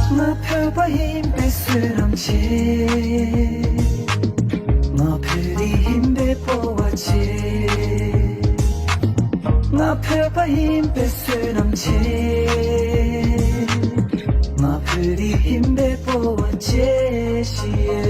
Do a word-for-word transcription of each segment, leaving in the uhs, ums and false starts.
ང་བོད་པ་ཡིན་པའི་བསོད་ནམས་ཆེ། ང་བོད་རིགས་ཡིན་པའི་སྤོབས་པ་ཆེ། ང་བོད་པ་ཡིན་པའི་བསོད་ནམས་ཆེ། ང་བོད་རིགས་ཡིན་པའི་སྤོབས་པ་ཆེ་ཞིག་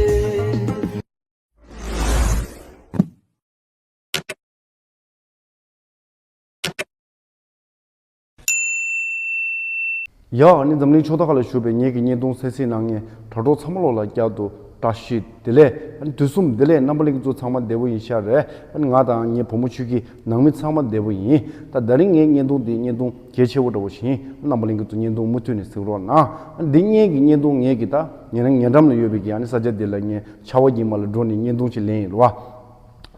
ཡོད། ཡ། ཨ་ནི་འཛམ་གླིང་ཕྱོགས་མཐའ་ཁག་ལ་བཞུགས་པའི་ངེད་ཀྱི་བརྙན་ཐུང་གསན་གཟིགས་གནང་མཁན་དྲ་གྲོགས་ཚང་མ་ལོགས་ལ་བསྐྱར་དུ་བཀྲ་ཤིས་བདེ་ལེགས། ཨ་ནི་དུས་གསུམ་བདེ་ལེགས། རྣམ་པ་ལྷན་རྒྱས་ཚོ་ཚང་མ་བདེ་པོ་ཡིན་ཤག་རེད། ཨ་ནི་ང་དང་ངའི་བུ་མོ་ཆོས་སྐྱིད་ནང་མི་ཚང་མ་བདེ་པོ་ཡིན། ད་དེ་རིང་ངའི་བརྙན་ཐུང་འདི་བརྙན་ཐུང་གལ་ཆེ་བོ་འདྲ་བོ་ཞིག་ཡིན། རྣམ་པ་ལྷན་རྒྱས་ཚོ་བརྙན་ཐུང་མུ་མཐུད་ནས་གཟིགས་རོགས་གནང་། ཨ་ནི་འདི་སྔོན་གྱི་བརྙན་ཐུང་ངེད་ཀྱི་ད་ཉེ་རང་ཉེ་འགྲམ་ལ་ཡོད་པའི་གི་ཨ་ནི་ས་ཆ་འདི་ལ་ངས་ཆར་པ་ཉི་མ་ལ་འགྲོ་ནས་བརྙན་ཐུང་ཅིག་ལེན་ཡིན་རོ།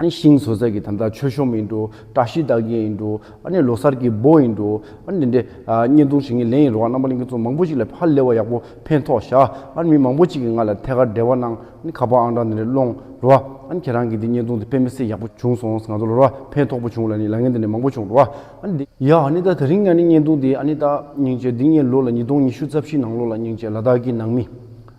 ཨ་ནི་ཤིང་བཟོ་ས་གི་ད་ལྟ་མཆོད་གཤོམ་ཡིན་འགྲོ། བཀྲ་ཤིས་རྟགས་བརྒྱད་ཡིན་འགྲོ། ཨ་ནི་ལོ་གསར་གྱི་སྦོ་ཡིན་འགྲོ། ཨ་ནི་འདི་འདྲའི་ཨ་བརྙན་ཐུང་ཞིག་ངས་ལེན་ཡིན་རོ། རྣམ་པ་ལྷན་རྒྱས་ཚོ་མང་པོ་ཞིག་ལ་ཧ་ལས་པ་ཡག་པོ་ཕན་ཐོགས་ཤག་ཨ་ནི་མི་མང་པོ་ཅིག་གིས་ང་ལ་ཐད་ཀར་འབྲེལ་བ་གནང་། ཨ་ནི་ཁ་པར་ཨང་གྲངས་འདི་འདྲ་སློང་རོ། ཨ་ནི་ཁྱེད་རང་གི་འདི་བརྙན་ཐུང་འདི་དཔེ་མི་སྲིད་ཡག་པོ་བྱུང་སོང་། ང་ཚོ་ལ་རོ་ཕན་ཐོགས་པོ་བྱུང་ལབ་ནི་ལབ་མཁན་འདི་འདྲ་མང་པོ་བྱུང་རོ། ཨ་ནི་འདི་ཡ། ཨ་ནི་ད་དེ་རིང་ང་ནི་བརྙན་ཐུང་འདི་ཨ་ནི་ད་སྙིང་རྗེ་འདི་ངའི་ལོ་ལ་ཉིས་སྟོང་ཉི་ཤུ་རྩ་བཞི་ནང་ལོ་ལ་སྙིང་རྗེ་ལ་དྭགས་ཀྱི་ནང་མི་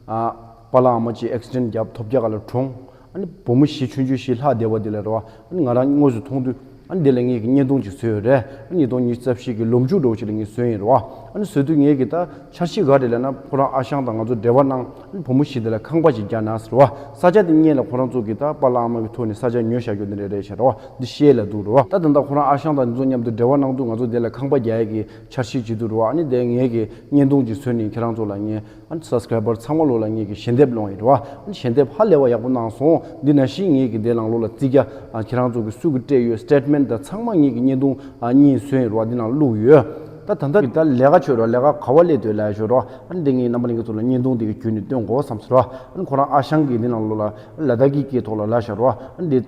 ཨ་པཱ་ལགས་ཨ་མ་ཅིག་ཨེག་སི་ཌེན་བརྒྱབ་ཐོབ་རྒྱག་ག་ལ་གྲོངས། ཨ་ནི་བུ་མོ་བཞི་ཆུང་ཆུང་བཞི་ལྷག་བསྡད་པ་དེ་ལ་རེད་བ། ཨ་ནི་ང་རང་དངོས་སུ་མཐོང་དུས་ཨ་ནི་དེ་ལ་ངེད་ཀྱི་བརྙན་ཐུང་ཅིག་བཟོས་ཡོད་རེད། ཨ་ནི་ཉིས་སྟོང་ཉི་ཤུ་རྩ་བཞི་གི་ལོ་མཇུག་འདྲ་བོ་ཅིག་ལ་ངས་བཟོས་ཡིན་རེད་བ། ཨ་ནི་བཟོས་དུས་ངེད་ཀྱི་ད་འཆར་གཞི་ག་རེ་ལབ་ན་ཁོ་རང་ཨ་ཞང་དང་ང་ཚོ་འབྲེལ་བ་གནང་། ཨ་ནི་བུ་མོ་བཞི་དེ་ལ་ཁང་པ་ཅིག་རྒྱག་གནང་ཟེར་བ། ས་ཆ་དེ་སྔོན་ལ་ཁོ་རང་ཚོ་གི་ད་པཱ་ལགས་ཨ་མ་གི་ཐོག་ནས་ས་ཆ་ཉོས་བཞག་རྒྱུ་དེ་འདྲ་རེད་ཤག་རེད་བ། འདི་བཤད་ལ་འདུག་རེད་བ། ད་ད་ལྟ་ཁོ་རང་ཨ་ཞང་དང་འདི་ཚོ་མཉམ་དུ་འབྲེལ་བ་གནང་དུས་ང་ཚོ་དེ་ལ་ཁང་པ་རྒྱག་ཡས་ཀྱི་འཆར་གཞི་བྱེད་དུས་རེད་བ། ཨ་ནི་དེ་ངེད་ཀྱི་བརྙན་ཐུང་ཅིག་བཟོས་ནས་ཁྱེད་རང་ཚོ་ལ་ངས་ཨ་ནི་སབ་སི་ཀ་རའི་བར་ཚང་མ་ལོ་ལ་ངེད་ཀྱི་ཞལ་འདེབས་སློང་ཡིན་རེད་བ། ཨ་ནི་ཞལ་འདེབས་ཧ་ལས་པ་ཡག་པོ་གནང་སོང་། འདི་ནང་བཞིན་ངེད་ཀྱི་དེ་ནང་ལོ་ལ་རྩིས་རྒྱག་ཨ་ཁྱེད་རང་ཚོ་གི་སུ་གི་སྤྲད་ཡོད་སི་ཊེ་ཊི་མེན་ཊི་དང་ཚང་མ་ངེད་ཀྱི་བརྙན་ཐུང་ཨ་གཉིས་བཟོས་ཡིན་རེད་བ། འདི་ནང་བླུགས་ཡོད། ད་ད་ལྟ་གི་ད་ལས་ཀ་བྱོས་རོགས། ལས་ཀ་ག་བ་སླེབས་འདུག་ལབ་ཤོད་རོགས། ཨ་ནི་འདི་ངས་རྣམ་པ་ལྷན་རྒྱས་ཚོ་ལ་བརྙན་ཐུང་འདི་གི་བརྒྱུད་ནས་སྟོན་དགོས་བསམ་སོང་རོགས། ཨ་ནི་ཁོ་རང་ཨ་ཞང་གིས་འདི་ནང་ལོ་ལ་ལ་དྭགས་སྐད་ཀྱི་ཐོག་ལ་ལབ་ཤག་རོགས། ཨ་ནི་འདི་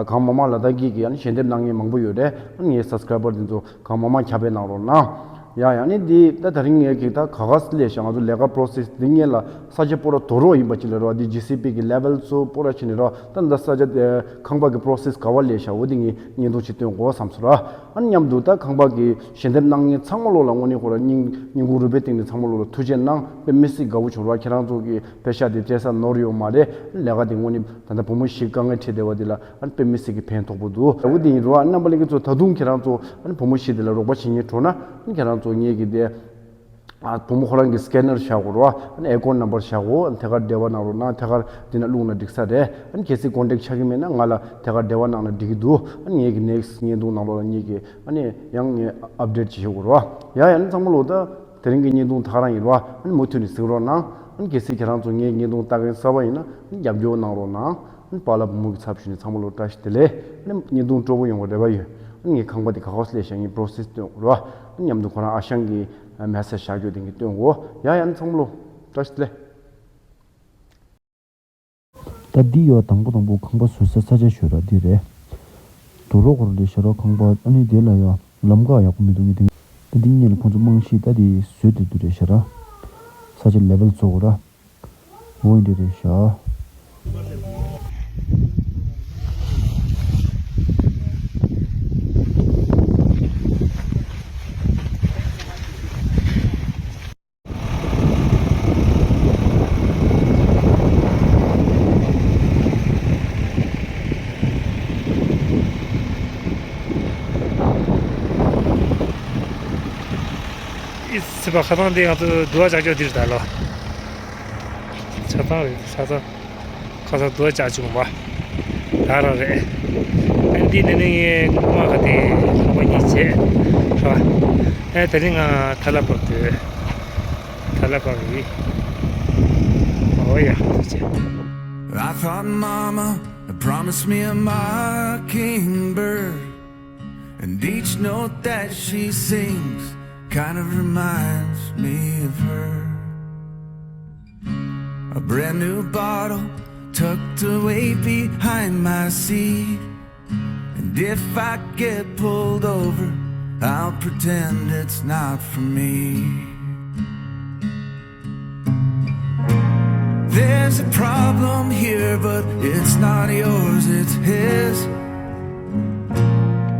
གང་མང་མང་ལ་དྭགས་སྐད་ཀྱི་ཨ་ནི་ཞལ་འདེབས་གནང་མཁན་མང་པོ་ཡོད་རེད། ཨ་ནི་ངའི་སབ་སི་ཀ་རའི་བར་འདི་ཚོ་གང་མང་མང་ཁྱབ་སྤེལ་གནང་རོགས་གནང་། ཡ་ཡ། ཨ་ནི་འདི་ད་དེ་རིང་ངས་ཀྱི་ད་ག་ག་སླེབས་ཤག་ང་ཚོ་ལས་ཀ་པོ་རོ་སེ་སི་འདི་ངས་ལ་ས་ཆ་པོ་ར་དོ་རོ་ཡིན་པ་ཅིག་ལ་རོགས། འདི་ཇི་སི་པི་གི་ལེ་ཝལ་ཚོ་པོ་ར་ཕྱིན་ནས་རོགས། ད་འདི་ས་ཆ་དེ་ཁང་པ་གི་པོ་རོ་སེ་སི་ག་བ་སླེབས་ཤག་འོ་འདི་ངས་བརྙན་ཐུང་ཅིག་སྟོན་དགོས་བསམ་སོང་ར། ཨ་ནི་མཉམ་དུ་ད་ཁང་པ་གི་ཞལ་འདེབས་གནང་མཁན་ཚང་མ་ལོ་ལ་དངོས་གནས་ཁོ་ར་སྙིང་སྙིང་ཁུང་རུས་པའི་གཏིང་ནས་ཚང་མ་ལོ་ལ་ཐུགས་རྗེ་གནང་། དཔེ་མི་སྲིད་དགའ་བོ་བྱུང་ར། ཁྱེད་རང་ཚོ་གི་པེ་ཤ་དེ་སྤྲད་ས་ནོར་ཡོད་མ་རེད། ལས་ཀ་དེ་དངོས་གནས་ད་ལྟ་བུ་མོ་བཞི་དཀའ་ངལ་འཕྲད་བསྡད་པ་དེ་ལ་ཨ་ནི་དཔེ་མི་སྲིད་ཀྱི་ཕན་ཐོགས་པོ་འདུག་འོ་དེ་ཡིན་རོགས། ཨ་ནི་རྣམ་པ་ལྷན་རྒྱས་ཚོ་ད་དུང་ཁྱེད་རང་ཚོ་ཨ་ནི་བུ་མོ་བཞི་དེ་ལ་རོགས་པ་བྱེད་མཁན་འགྲོ་ན་ཨ་ནི་ཁྱེད་རང་ཚོ་ངེད་ཀྱི་དེ་ཨ་བུ་མོ་ཁོ་རང་གི་སི་ཀེ་ནར་བཞག་དགོས་རོགས། ཨ་ནི་ཨེ་ཀོན་ནམ་བར་བཞག་དགོས། ཨ་ནི་ཐད་ཀར་འབྲེལ་བ་གནང་རོགས་གནང་། ཐད་ཀར་འདི་ན་བླུགས་ན་འགྲིག་ས་རེད། ཨ་ནི་གལ་སྲིད་ཀོན་ཊེག་ཆགས་ཀྱི་མེད་ན་ང་ལ་ཐད་ཀར་འབྲེལ་བ་གནང་ན་འགྲིག་གི་འདུག་ཨ་ནི་ངེད་ཀྱི་ནེག་སི་ཊི་བརྙན་ཐུང་ནང་ལོགས་ལ་ངེད་ཀྱི་ཨ་ནི་ཡང་ངས་ཨབ་ཌེཊ་བྱེད་ཤོག་རོགས། ཡ་ཡ། ཨ་ནི་ཚང་མ་ལོ་ད་དེ་རིང་གི་བརྙན་ཐུང་ད་ག་རང་ཡིན་རོགས། ཨ་ནི་མུ་མཐུད་ནས་གཟིགས་རོགས་གནང་། ཨ་ནི་གལ་སྲིད་ཁྱེད་རང་ཚོ་ངའི་བརྙན་ཐུང་ལྟ་མཁན་གསར་པ་ཡིན་ན་ཨ་ནི་རྒྱབ་སྐྱོར་གནང་རོགས་གནང་། ཨ་ནི་པཱ་ལགས་བུ་མོ་གི་ཚབ་ཞུས་ནས་ཚང་མ་ལོ་བཀྲ་ཤིས་བདེ་ལེགས། ཨ་ནི་བརྙན་ཐུང་སྤྲོ་པོ་ཡོང་བའི་རེ་བ་ཡོད། ཨ་ནི་ངའི་ཁང་པ་དེ་ག་པར་སླེབས་ཤག་ངས་པོ་རོ་སེ་སི་སྟོན་དགོས་རོགས། ཨ་ནི་མཉམ་དུ་ཁོ་རང་ཨ་ཞང་གི་མེ་སེ་ཇི་བཞག་རྒྱུ་དེ་ངས་སྟོན་དགོས། ཡ་ཡ། ཨ་ནི་ཚང་མ་ལོ་བཀྲ་ཤིས་བདེ་ལེགས། ད་འདི་ཡོ་དང་པོ་དང་པོ་ཁང་པ་བཟོ་ས་ས་ཆ་ཞོ་ར་འདི་རེད། དུ་རོ་ཁོ་ར་རེད་ཤ་ར། ཁང་པ་ཨ་ནི་དེ་ལ་ཡ་ལམ་ཁ་ཡག་པོ་མི་འདུག་ངས་དེ་ད་འདི་ཉིད་ལ་ཁོང་ཚོ་རྨང་གཞི་ད་དེ་བཟོས་ཏེ་འདུག་རེད་ཤ་ར། ས་ཆ་ལེ་ཝལ་བཟོ་དགོས་ར། འོ་འདི་རེད་ཤ། ཨི་སི་པ་ཁ་སང་དེ་ང་ཚོ་དུ་བ་ཅག་ཅོག་འདིར་ད་ལོ། ཆ་ཚང་རེད། ཆ་ཚང་། ཁ་སང་དུ་བ་ཅག་བྱུང་བ། ད་རང་རེད། ཨ་འདི་ནི་ནི་ངའི་ངོ་མ་ག་དེ་ཁ་པ་གཉིས་བྱས། ཧ། ཨ་དེ་རིང་ང་ཐ་ལ་བབས་དུས། ཐ་ལ་བབས་ཡིན། ཨོ་ཡ། ཐུགས་རྗེ་ཆེ། I thought mama promised me a mockingbird, and each note that she sings kind of reminds me of her. A brand new bottle tucked away behind my seat. And if I get pulled over, I'll pretend it's not for me. There's a problem here, but it's not yours, it's his.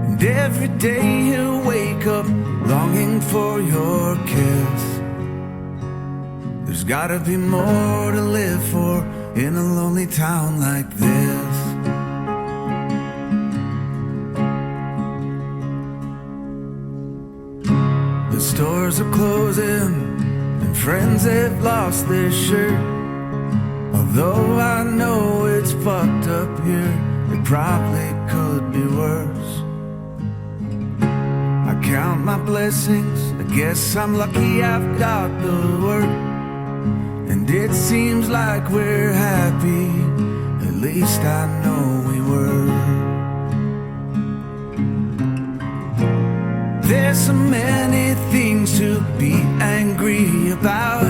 And every day he'll wake up longing for your kiss. There's Gotta be more to live for in a lonely town like this. The stores are closing and friends have lost their shirt. Although I know it's fucked up here, it probably could be worse. I count my blessings, I guess I'm lucky I've got the work. And it seems like we're happy, at least I know we were. There's so many things to be angry about.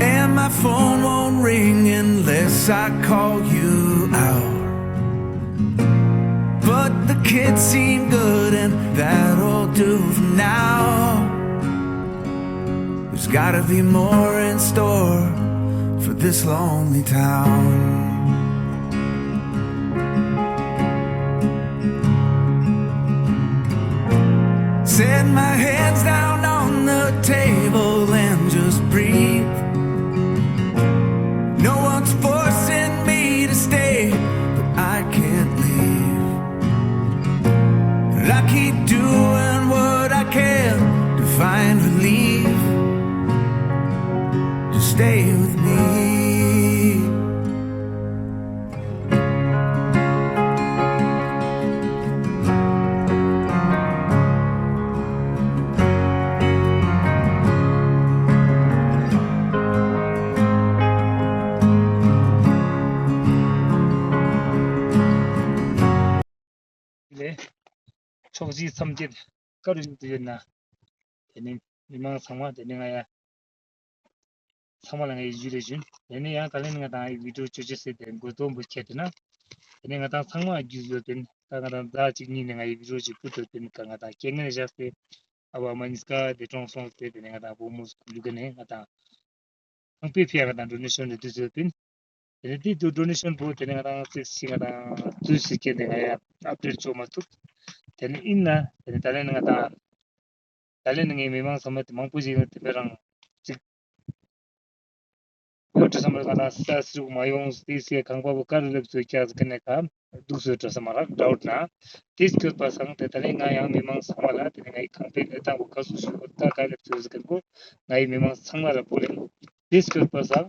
And my phone won't ring unless I call you out. But the kids seem good and that'll do for now. There's gotta be more in store for this lonely town. Set my hands down on the table and just breathe. No one's forcing me to stay, but I can't leave. I keep doing what I can to find relief. Just stay with me. ལས། ཕྱོགས་བཞི་མཚམས་བརྒྱད་ག་རུ་ཡོད་ན། དེ་ནས་མི་མང་ཚང་མ་དེ་ནས་ང་ཡ། ཚང་མ་ལ་ངའི་ཇུ་ལེ་ཞུ། དེ་ནས་ཡང་ད་ལན་ང་དང་ཨི་བི་ཌི་ཡོ་ཅོ་ཅོ་ཟེར་ཏེ་འགོ་སྟོན་པོ་ཁྱེར་ཏེ་ན། དེ་ནས་ང་དང་ཚང་མ་རྒྱུས་ཡོད་པིན། ད་ང་དང་ཟླ་གཅིག་གཉིས་ནས་ང་ཨི་བི་ཌི་ཡོ་ཅིག་བུད་ཡོད་པིན། ད་ང་དང་རྐྱེན་ངན་བཞག་སྟེ། ཨ་བ་མ་ཉིས་ཀ་དེ་གྲོངས་སོང་སྟེ། དེ་ནས་ང་དང་བུ་མོ་ལུ་ག་ནས་ང་དང་ཁང་པའི་ཕི་ཡ་ང་དང་ཌོ་ནེ་ཤོན་རེ་དུས་ཡོད་པིན། དེ་ནས་དེ་དུ་ཌོ་ནེ་ཤོན་པོ་དེ་ནས་ང་དང་ཙིག་ཤི་ང་དང་དུས་སུ་སྐྱེལ་ཏེ་ང་ཡ་ཨབ་ཌེཊ་བྱོ་མ་ཐུབ། དེ་ནས་ཡིན་ན་དེ་ནས་ད་ལན་ང་དང་། ད་ལན་ངའི་མི་མང་ཚང་མ་དེ་མང་པོ་ཞིག་དེ་འདྲ་རང་ཅིག་ཡོད་འགྲོ་བསམ་པ་ང་དང་ས་སུ་མ་ཡོང་། དེ་སའི་ཁང་པ་བོ་ག་རུ་སླེབས་ཚོད་ཀྱག་ཟེར་ནས་ཁ་སྡུག་སོད་འགྲོ་བསམ་པ་རག་ཌའུ་ཊི་ན། དེ་སྐྱོད་པ་སང་དེ་ད་ལན་ང་ཡང་མི་མང་ཚང་མ་ལ་དེ་ནས་ངའི་ཁང་པའི་གནས་སྟངས་བོ་ག་སུ་ཞུ་ད་ག་སླེབས་ཚོད་ཟེར་མཁན་པོ་ངའི་མི་མང་ཚང་མ་ལ་བོ་ལེན། དེ་སྐྱོད་པ་སང་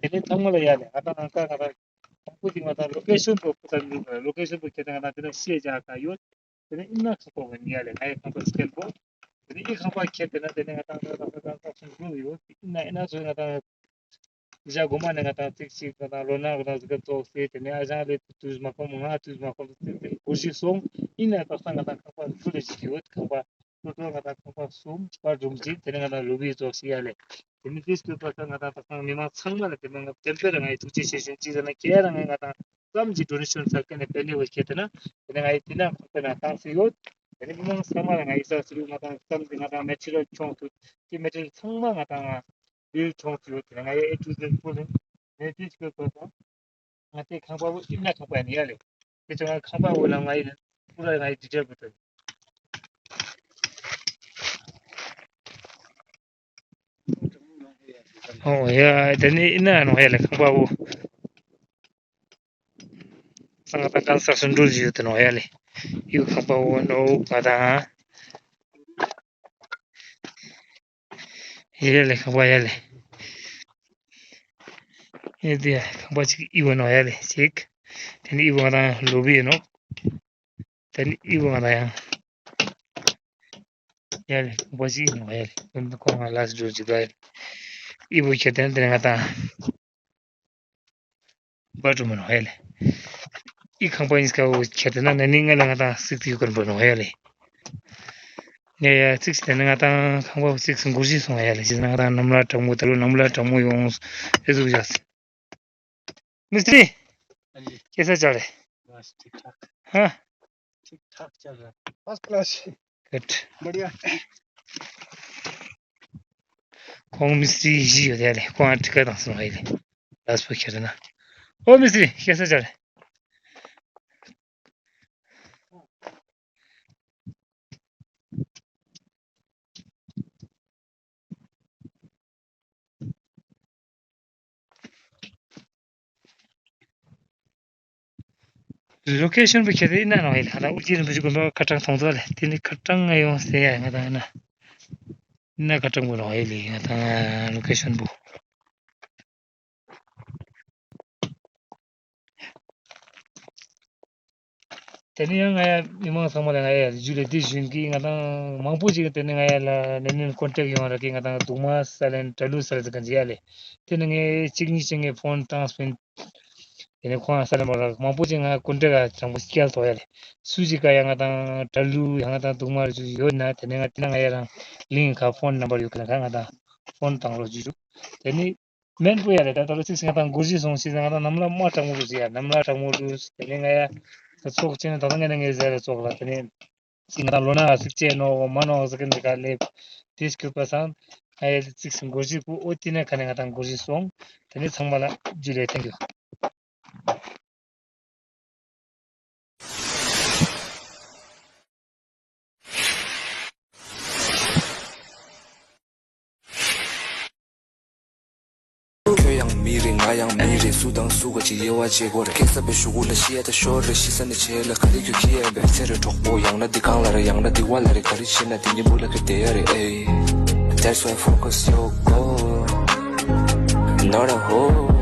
དེ་ནས་ཚང་མ་ལ་ཡ་ལེ་ང་དང་ང་ཀ་ང་དང་མང་པོ་ཞིག་ང་དང་ལོ་ཀེ་ཤོན་པོ་ཁོ་ད་ལོ་ཀེ་ཤོན་པོ་ཁྱེད་དང་ང་དང་དེ་ན་ཤེས་བྱ་ག་ཡོད། དེ་ནས་ཨིན་ན་ཁ་པོ་གི་ནི་ཡ་ལེ་ང་ཡི་ཁང་པ་སྐྱེལ་པོ། དེ་ནས་ཨི་ཁང་པ་ཁྱེར་དེ་ན་དེ་ནས་ང་ཏང་ཏང་ཏང་ཏང་ཏང་སུ་འགྲོ་ཡོད། ཨིན་ན་ཨིན་ན་སོ་ང་ཏང་ཞག་དགོང་མ་ནས་ང་ཏང་ཚིག་གཅིག་ང་ཏང་ལོ་ན་ང་ཏང་ཟི་ཀ་ཙོག་སེ་དེ་ནས་ཨ་ཞང་ལེ་དུས་མ་ཁོམ་ང་དུས་མ་ཁོམ་སེ་དེ་སྒོར་གཞི་སོང་། ཨིན་ན་ད་ལྟ་ང་ཏང་ཁང་པ་འགྲོ་ལེ་ཞིག་ཡོད། ཁང་པ་ལོ་ཏོ་ང་ཏང་ཁང་པ་གསུམ་པར་སྒྲུང་གཅིག་དེ་ནས་ང་ཏང་ལོ་བི་ཙོག་ཞིག་ཡ་ལེ། དེ་ནས་དེ་སྐྱོད་པ་ས་ང་ཏང་ད་ལྟ་མི་མང་ཚང་མ་ལ་དེ་མ་ང་བདེན་པ་རེད། ང་ཡི་ཐུགས་རྗེ་ཆེ་ཞུ་ཅི་ཟེར་ན་ཁྱེད་རང་ང་ང་ཏང་ཙམ་གྱི་ཌོ་ནེ་ཤོན་ཚར་ཀ་ནས་པེ་ནེ་བོ་ཁྱེད་དེ་ན་དེ་ནས་ང་ཡི་དེ་ན་ཁོ་པེ་ན་བཏང་སྲིད་ཡོད། དེ་ནས་མི་མང་ཚང་མ་ལ་ང་ཡི་ས་སུ་རུ་ང་ཏང་ཙམ་གྱི་ང་ཏང་མེ་ཊི་རི་ཡལ་ཆོང་ཐུབ་དེ་མེ་ཊི་རི་ཡལ་ཚང་མ་ང་ཏང་ང་བིལ་ཆོང་ཐུབ་ཡོད། དེ་ནས་ང་ཡི་ཨེ་ཊུ་ཛེཌ་པོ་ལེན་ནས་དེ་སྐྱོད་པ་ས་ང་དེ་ཁང་པ་བོ་ཨིན་ན་ཁང་པ་ཡིན་ཡ་ལེ། དེ་ཚོ་ང་ཁང་པ་བོ་ལ་ང་ཡི་པུ་ར་ང་ཡི་ཌི་ཊེལ་བུ་དུ། ཨོ་ཡ་དེ་ནས་ཨིན་ན་ནོ་ཡ་ལེ་ཁང་པ་བོ། ང་ཏང་ཀན་སི་ཊྲག་ཤན་འགྲོ་བཞིན་ཡོད་དེ་ནོ་ཡ་ལེ། ཡུ་ཁང་པ་བོ་ནོ་ང་ཏང་ཡ་ལེ་ཁང་པ་ཡ་ལེ། ཡ་དེ་ཁང་པ་ཅིག་ཨི་བོ་ནོ་ཡ་ལེ་ཅིག་དེ་ནས་ཨི་བོ་ང་ཏང་ལོ་བི་ཡིན་ནོ། དེ་ནས་ཨི་བོ་ང་ཏང་ཡང་ཡ་ལེ་ཁང་པ་ཅིག་ཨི་ནོ་ཡ་ལེ། དེ་ནས་ཁོང་ང་ལ་སི་འགྲོ་ཅིག་ག་ཡ་ལེ། ཨི་བོ་ཁྱེད་དེ་ནས་དེ་ནས་ང་ཏང་བ་ཀྲུམ་ནོ་ཧེ་ལེ། ཨི་ཁང་པ་ཨིན་སྐའ་བོ་ཁྱེར་ཏེ་ན་ན་ནིང་ང་ལ་ང་ཏང་སིག་ཏུ་ཡུ་ཀན་པོ་ནོ་ཧེ་ལེ། ནེ་ཡ་ཚིག་སི་དེ་ན་ང་ཏང་ཁང་པ་ཚིག་སི་འགུར་ཞིག་སོང་ཡ་ལེ། ཅི་ན་ང་ཏང་ནམ་ལ་གྲང་མོ་ད་ལོ་ནམ་ལ་གྲང་མོ་ཡོང་ཨེ་ཟུག་ཡ་སི། मिस्त्री, हाँ जी। कैसा चल रहा है? बस ठीक ठाक। हाँ? ठीक ठाक चल रहा है। First class. गुड। बढ़िया। ཁོང་མི་སི་ཏྲི་བཞི་ཡོད་ཡ་ལེ། ཁོང་ཨ་ཕྲི་ཀ་དང་སོང་ཡ་ལེ། ལ་སི་པོ་ཁྱེར་ན། ཨོ་མི་སི་ཏྲི་ཁྱེད་ས་ཅར། ལོ་ཀེ་ཤོན་པོ་ཁྱེད་ཚོ་ཡིན་ན་རང་ཡིན་ལ་ཧ་ལ་ཨུ་རྒྱན་རིན་པོ་ཆེ་དགོན་པ་ཁ་གྲངས་མཐོང་ཚོ་ལ་དེ་ནི་ཁ་གྲངས་ང་ཡོང་ཟེར་ཡ་ང་དང་ཡིན་ན་ཡིན་ན་ཁ་གྲངས་པོ་རང་ཡིན་ལ་ང་དང་ལོ་ཀེ་ཤོན་པོ། དེ་ནས་ཡང་ང་ཡ་མི་མང་ཚང་མ་ལ་ང་ཡ་རྒྱུད་ལ་འདི་ཞུན་གི་ང་དང་མང་པོ་ཅིག་དེ་ནས་ང་ཡ་ལ་ནན་ནན་ཀོན་ཊེག་ཡོང་ར་གི་ང་དང་རྡུག་མ་ས་ལེན་གྲ་ལུ་ས་ལེན་ཟེར་ག་འཇི་ཡ་ལེ། དེ་ནས་ངས་གཅིག་གཉིས་ཅིག་ངས་ཕོན་བཏང་སྤིན། དེ་ནས་ཁོང་ས་ལེན་མོ་ལ་མང་པོ་ཅིག་ང་ཀོན་ཊེག་ག་དྲང་པོ་སྐྱེལ་ཐོག་ཡ་ལེ། སུ་ཅིག་ག་ཡ་ང་དང་གྲ་ལུ་ཡ་ང་དང་རྡུག་མ་ར་ཅིག་ཡོད་ན་དེ་ནས་ང་དེ་ན་ང་ཡ་རང་ལིང་ཁ་ཕོན་ནམ་བར་ཡོད་གི་ན་ཁ་ང་དང་ཕོན་བཏང་རོགས་ཅིག་ཞུ། དེ་ནས། མེན་པོ་ཡ་རེད་ད་ད་ལོ་ཚིག་སི་ང་དང་གོ་གཞི་སོང་ཞིག་ང་དང་ནམ་ལ་མ་དྲང་མོ་རུ་ཟེར་ཡ་ནམ་ལ་དྲང་མོ་རུ་དེ་ནས་ང་ཡ་ཚོགས་ཆེན་ད་ལྟ་ངས་ནས་ངས་ཟེར་རེ་ཚོགས་ལ་དེ་ནས་ཚིག་ང་དང་ལོ་ན་ཚིག་ཅེ་ནོ་མ་ནོ་ཟེར་གི་འདི་ག་ལེབ་དེ་སྐྱོད་པ་སང་ང་ཡ་ཚིག་སི་གོ་གཞི་ཀུ་ཨོ་དེ་ནས་ཁ་ནས་ང་དང་གོ་གཞི་སོང་དེ་ནས་ཚང་མ་ལ་ཇུ་ལེ་ཐེང་ཀྱུ། ཁྱོད་ཡང་མི་རེད་ང་ཡང་མི་རེད། སུ་དང་སུ་ག་ཅིག་དབྱེ་བ་འབྱེད་དགོས་རེད། སྐད་ས་པའི་གཞུག་གུ་ལ་ཤི་ཡ་ད་ཤོར་རེད། ཤི་ས་ནས་བྱེད་ལ་ག་རེ་ཁྱོད་ཁྱི་ཡ་བས་ཚེ་རེད་གྲོགས་པོ། ཡང་ན་འདི་གང་ལ་རེད། ཡང་ན་འདི་བ་ལ་རེད། ག་རེ་བྱེད་ན་འདི་གཉིས་པོ་ལ་ཁྱོད་བསྡད་ཡ་རེད། ཨེ། That's why focus your goal, not a hole.